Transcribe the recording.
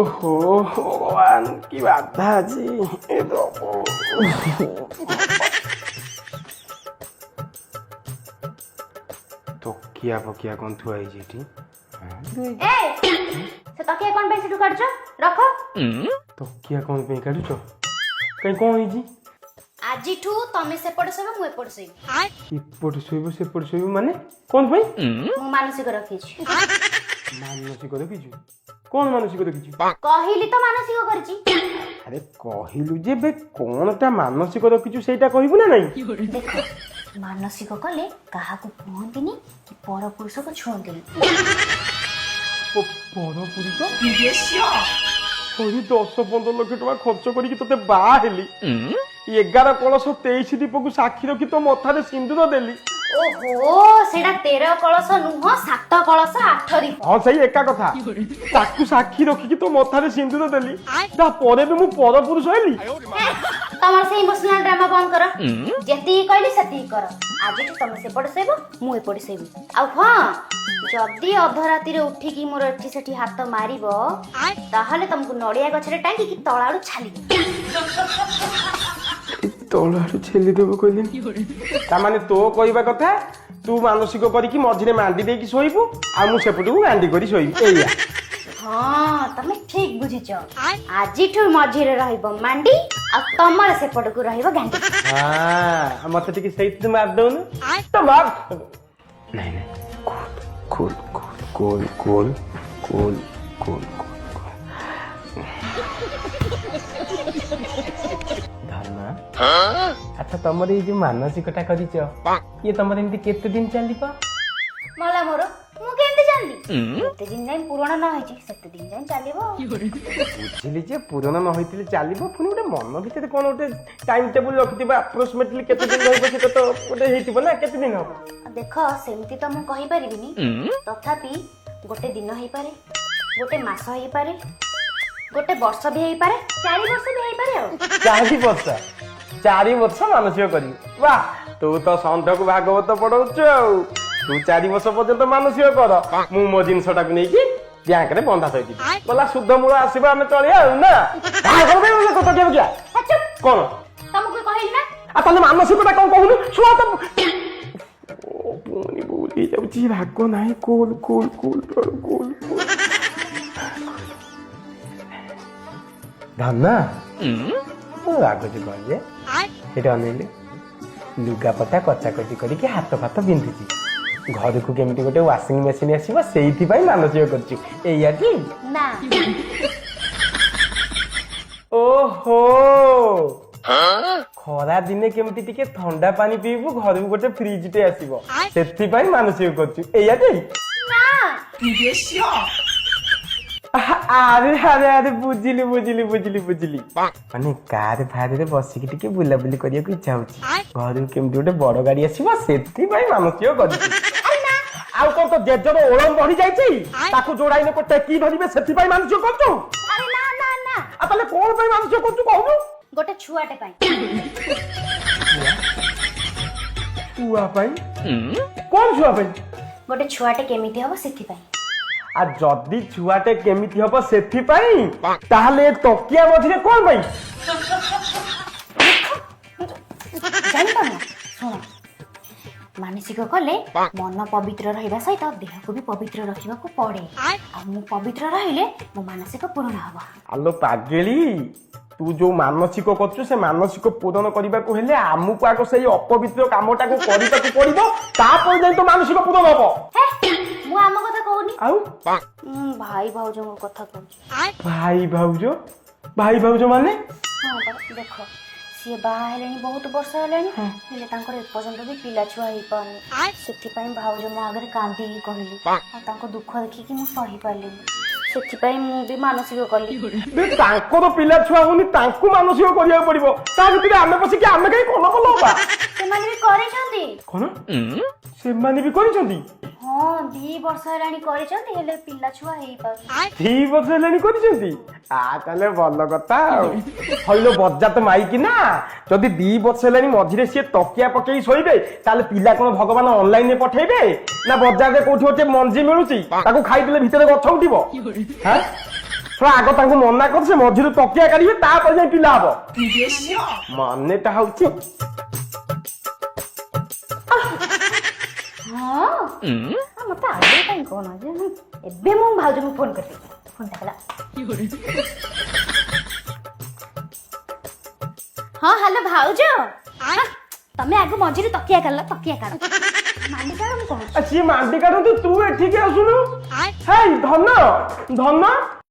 ଓହୋ ଭଗବାନ, କି ବାଧା ଆଜି ଏ ପ୍ରଭୁ। ତକିଆ ଫକିଆ କଣ ଥୁଆ ହେଇଛି ଏଠି? ଏ, ସେ ତକିଆ କଣ ପାଇଁ ସେଠୁ କାଢୁଛ? ରଖ। ତକିଆ କଣ ପାଇଁ କାଢୁଛ? କାଇଁ, କଣ ହେଇଛି? ଆଜିଠୁ ତମେ ସେପଟେ ଶୋଇବ, ମୁଁ ଏପଟେ ଶୋଇବି। ଏପଟେ ଶୋଇବ ସେପଟେ ଶୋଇବ ମାନେ କଣ ପାଇଁ? ମୁଁ ମାନସିକ ରଖିଛି। ମାନସିକ ରଖିଛୁ? କଣ ମାନସିକ ରଖିଛୁ? କହିଲି ତ, ମାନସିକ କରିଛି। ଆରେ, କହିଲୁ ଯେ ବେ କଣଟା ମାନସିକ ରଖିଛୁ, ସେଇଟା କହିବୁ ନା ନାଇଁ? ଦେଖ, ମାନସିକ କଲେ କାହାକୁ କୁହନ୍ତିନି କି ପରପୁରୁଷକୁ ଛୁଅନ୍ତିନି। ପରପୁରୁଷ? ଆରେ, 10-15 ଲକ୍ଷ ଟଙ୍କା ଖର୍ଚ୍ଚ କରିକି ତୋତେ ବାହା ହେଲି, 11 କଳସ 23 ଦୀପକୁ ସାକ୍ଷୀ ରଖି ତୋ ମଥାରେ ସିନ୍ଦୁର ଦେଲି। ଓହୋ, ସେଇଟା 13 କଳସ ନୁହଁ, 7 କଳସ 8 ଦୀପ। ହଁ, ସେଇ ଏକା କଥା। ତାକୁ ସାକ୍ଷୀ ରଖିକି ତୋ ମଥାରେ ସିନ୍ଦୁର ଦେଲି, ତାପରେ ବି ମୁଁ ପରପୁରୁଷ ହେଲି? ହେ, ତମର ସେଇ ଇମୋସନାଲ ଡ୍ରାମା ବନ୍ଦ କର। ଯେତିକି କହିଲି ସେତିକି କର। ଆଜିଠୁ ତମେ ସେପଟେ ଶୋଇବ, ମୁଁ ଏପଟେ ଶୋଇବି। ଆଉ ହଁ, ଯଦି ଅଧରାତିରେ ଉଠିକି ମୋର ଏଠି ସେଠି ହାତ ମାରିବ, ତାହେଲେ ତମକୁ ନଡିଆ ଗଛରେ ଟାଙ୍ଗିକି ତଳ ଆଡୁ ଛାଲିବି। ତଳ ଆଡୁ ଛେଲି ଦେବ କହିଲି। ତାମାନେ ତୋ କହିବା କଥା, ତୁ ମାନସିକ କରିକି ମଝିରେ ମାଣ୍ଡି ଦେଇକି ଶୋଇବୁ ଆଉ ମୁଁ ସେପଟକୁ ଗାଣ୍ଡି କରି ଶୋଇବି, ଏଇଆ? ହଁ, ତମେ ଠିକ ବୁଝିଛ। ଆଜିଠୁ ମଝିରେ ରହିବ ମାଣ୍ଡି ଆଉ ତମର ସେପଟକୁ ରହିବ ଗାଣ୍ଡି। ହଁ, ମତେ ଟିକେ ସେଇଥିରେ ମାରି ଦଉନୁ ତ ମାର। ନାଇଁ ନାଇଁ, cool cool cool cool cool cool cool। ଧର୍ମା, ଆଚ୍ଛା, ତମର ଏଇ ଯୋଉ ମାନସିକଟା କରିଛ, ଇଏ ତମର ଏମିତି କେତେ ଦିନ ଚାଲିବ? ମଲା ମୋର, ମୁଁ କେମିତି ଜାଣିଲି? ଯେତେ ଦିନ ଯାଏଁ ପୂରଣ ନ ହେଇଛି, ସେତେ ଦିନ ଯାଏଁ ଚାଲିବ ଆଉ। ବୁଝିଲି ଯେ, ପୂରଣ ନ ହେଇଥିଲେ ଚାଲିବ। ପୁଣି ଗୋଟେ ମନ ଭିତରେ କଣ ଗୋଟେ ଟାଇମ ଟେବୁଲ ରଖିଥିବ, ଆପ୍ରୋକ୍ସିମେଟଲି କେତେ ଦିନ ରହିବ, ସେଟା ତ ଗୋଟେ ହେଇଥିବ ନା? କେତେ ଦିନ ହବ? ଦେଖ, ସେମିତି ତ ମୁଁ କହିପାରିବିନି। ତଥାପି ଗୋଟେ ଦିନ ହେଇପାରେ, ଗୋଟେ ମାସ ହେଇପାରେ, ଗୋଟେ ବର୍ଷ ବି ହେଇପାରେ, 4 ବର୍ଷ ବି ହେଇପାରେ ଆଉ। 4 ବର୍ଷ? 4 ବର୍ଷ ମାନସିକ କରିବୁ? ବାଃ, ତୁ ତ ଷଣ୍ଢକୁ ଭାଗବତ ପଢଉଛୁ। ଆଉ ତୁ 4 ବର୍ଷ ପର୍ଯ୍ୟନ୍ତ ମାନସିକ କର, ମୁଁ ମୋ ଜିନିଷଟାକୁ ନେଇକି ବ୍ୟାଙ୍କରେ ବନ୍ଧା ଥୋଇଦେବି। ଗଲା, ସୁଧ ମୂଳ ଆସିବ, ଆମେ ଚଳିବା ଆଉ ନା। ତକିଆ ପକିଆ? ହେ, ଚୁପ୍। କଣ? ତମକୁ କହିଲି ନା। ଆଉ ତାହେଲେ ମାନସିକଟା କଣ କହୁନୁ? ଶୁଣ ତ, ଓ, ପୁଣି ଭୁଲ ହେଇଯାଉଛି। ରାଗ ନାହିଁ। Cool cool cool cool cool. ଧନ, ମୁଁ ରାଗୁଛି କଣ ଯେ, ସେଇଟା ଅନେଇଲେ ଲୁଗାପଟା କଚାକଚି କରିକି ହାତ ଫାତ ବିନ୍ଧୁଛି। ଘରକୁ କେମିତି ଗୋଟେ ୱାସିଂ ମେସିନ ଆସିବ, ସେଇଥିପାଇଁ ମାନସିକ କରୁଛୁ, ଏଇଆଟି? ନା। ଓହୋ, ଖରା ଦିନେ କେମିତି ଟିକେ ଥଣ୍ଡା ପାଣି ପିଇବୁ, ଘରକୁ ଗୋଟେ ଫ୍ରିଜ ଟେ ଆସିବ, ସେଥିପାଇଁ ମାନସିକ କରୁଛୁ, ଏଇଆଟି? ନା। ଆରେ ଆରେ ଆରେ, ବୁଝିଲି ବୁଝିଲି ବୁଝିଲି ବୁଝିଲି। ମାନେ କାର ଫାରରେ ବସିକି ଟିକେ ବୁଲାବୁଲି କରିବାକୁ ଇଚ୍ଛା ହଉଛି, ଘରକୁ କେମିତି ଗୋଟେ ବଡ ଗାଡି ଆସିବ, ସେଥିପାଇଁ ମାନସିକ କରୁଛୁ। ଆଉ କଣ, ତ ଜେଜର ଓଳମ ବଢି ଯାଇଛି, ତାକୁ ଯୋଡାଇ ଲୋକ ଟେକି ଧରିବେ, ସେଥିପାଇଁ ମାନସିକ କରୁଛୁ? ଆରେ ନା ନା ନା। ଆଉ ତାହେଲେ କଣ ପାଇଁ ମାନସିକ କରୁଛୁ, କହୁନୁ? ଗୋଟେ ଛୁଆଟେ ପାଇଁ। ଛୁଆ ପାଇଁ? କଣ ଛୁଆ ପାଇଁ? ଗୋଟେ ଛୁଆଟେ କେମିତି ହବ, ସେଥିପାଇଁ। ଆଉ ଯଦି ଛୁଆଟେ କେମିତି ହବ ସେଥିପାଇଁ, ତାହେଲେ ଏ ତକିଆ ମଝିରେ କଣ ପାଇଁ? ଜାଣିପାରୁନ? ଶୁଣ, ମାନସିକ କଲେ ମନ ପବିତ୍ର ରହିବା ସହିତ ଦେହକୁ ବି ପବିତ୍ର ରଖିବାକୁ ପଡେ। ଆଉ ମୁଁ ପବିତ୍ର ରହିଲେ ମୋ ମାନସିକ ପୂରଣ ହବ। ଆଲୋ ପାଗେଳି, ତୁ ଯୋଉ ମାନସିକ କରୁଛୁ, ସେ ମାନସିକ ପୂରଣ କରିବାକୁ ହେଲେ ଆମକୁ ଆଗ ସେଇ ଅପବିତ୍ର କାମଟାକୁ କରିବାକୁ ପଡିବ, ତାପରେ ଯାଇ ତୋ ମାନସିକ ପୂରଣ ହବ। ହେ, ମୁଁ ଆମ କଥା କହୁନି। ଆଉ? ମୁଁ ଭାଇ ଭାଉଜଙ୍କ କଥା କହୁଛି। ଭାଇ ଭାଉଜ? ଭାଇ ଭାଉଜ ମାନେ? ହଁ ପରା, ଦେଖ, ସିଏ ବାହା ହେଲେଣି ବହୁତ ବର୍ଷ ହେଲାଣି, ହେଲେ ତାଙ୍କର ଏପର୍ଯ୍ୟନ୍ତ ବି ପିଲା ଛୁଆ ହେଇପାରୁନି। ସେଥିପାଇଁ ଭାଉଜ ମୋ ଆଗରେ କାନ୍ଦିକି କହିଲେ, ଆଉ ତାଙ୍କ ଦୁଃଖ ଦେଖିକି ମୁଁ ସହିପାରିଲିନି। ସେଥିପାଇଁ ମୁଁ ବି ମାନସିକ କଲି। ବେ, ତାଙ୍କର ପିଲା ଛୁଆ ହଉନି, ତାଙ୍କୁ ମାନସିକ କରିବାକୁ ପଡିବ, ତା ଭିତରେ ଆମେ ବସିକି ଆମେ କାହିଁ କଲ କଲ ହବା? ସେମାନେ ବି କରିଛନ୍ତି। କଣ, ସେମାନେ ବି କରିଛନ୍ତି? ହଁ, 2 ବର୍ଷ ହେଲାଣି କରିଛନ୍ତି, ହେଲେ ପିଲା ଛୁଆ ହେଇପାରୁନି। 2 ବର୍ଷ ହେଲାଣି କରିଛନ୍ତି? ଆ, ତାହେଲେ ଭଲ କଥା। ଆଉ ହଇଲୋ ବଜାତ ମାଇକି ନା, ଯଦି 2 ବର୍ଷ ହେଲାଣି ମଝିରେ ସିଏ ତକିଆ ପକେଇ ଶୋଇବେ, ତାହେଲେ ପିଲା କଣ ଭଗବାନ ଅନଲାଇନରେ ପଠେଇବେ ନା ବଜାରରେ କୋଉଠି ଗୋଟେ ମଞ୍ଜି ମିଳୁଛି, ତାକୁ ଖାଇଦେଲେ ଭିତରେ ଗଛ ଉଠିବ? ହାଁ? ଶୁଣ, ଆଗ ତାଙ୍କୁ ମନା କର, ସେ ମଝିରୁ ତକିଆ କାଢିବେ, ତାପରେ ଯାଇ ପିଲା ହବ। ମାନେଟା ହଉଛି। ହଁ, ମତେ ଆଗରୁ କାହିଁ କହୁନ ଯେ? ଏବେ ମୁଁ ଭାଉଜଙ୍କୁ ଫୋନ କରିବି। ଫୋନଟା କଲା। ହଁ, ହ୍ୟାଲୋ ଭାଉଜ। ହଁ, ତମେ ଆଗ ମଝିରେ ତକିଆ କାଢ, ତକିଆ କାଢ, ମାଣ୍ଡି କାଢ, ମୁଁ କହୁଛି। ସିଏ ମାଣ୍ଡି କାଢନ୍ତୁ, ତୁ ଏଠିକି ଆସୁନୁ। ହେଇ ଧନ, ଧନ।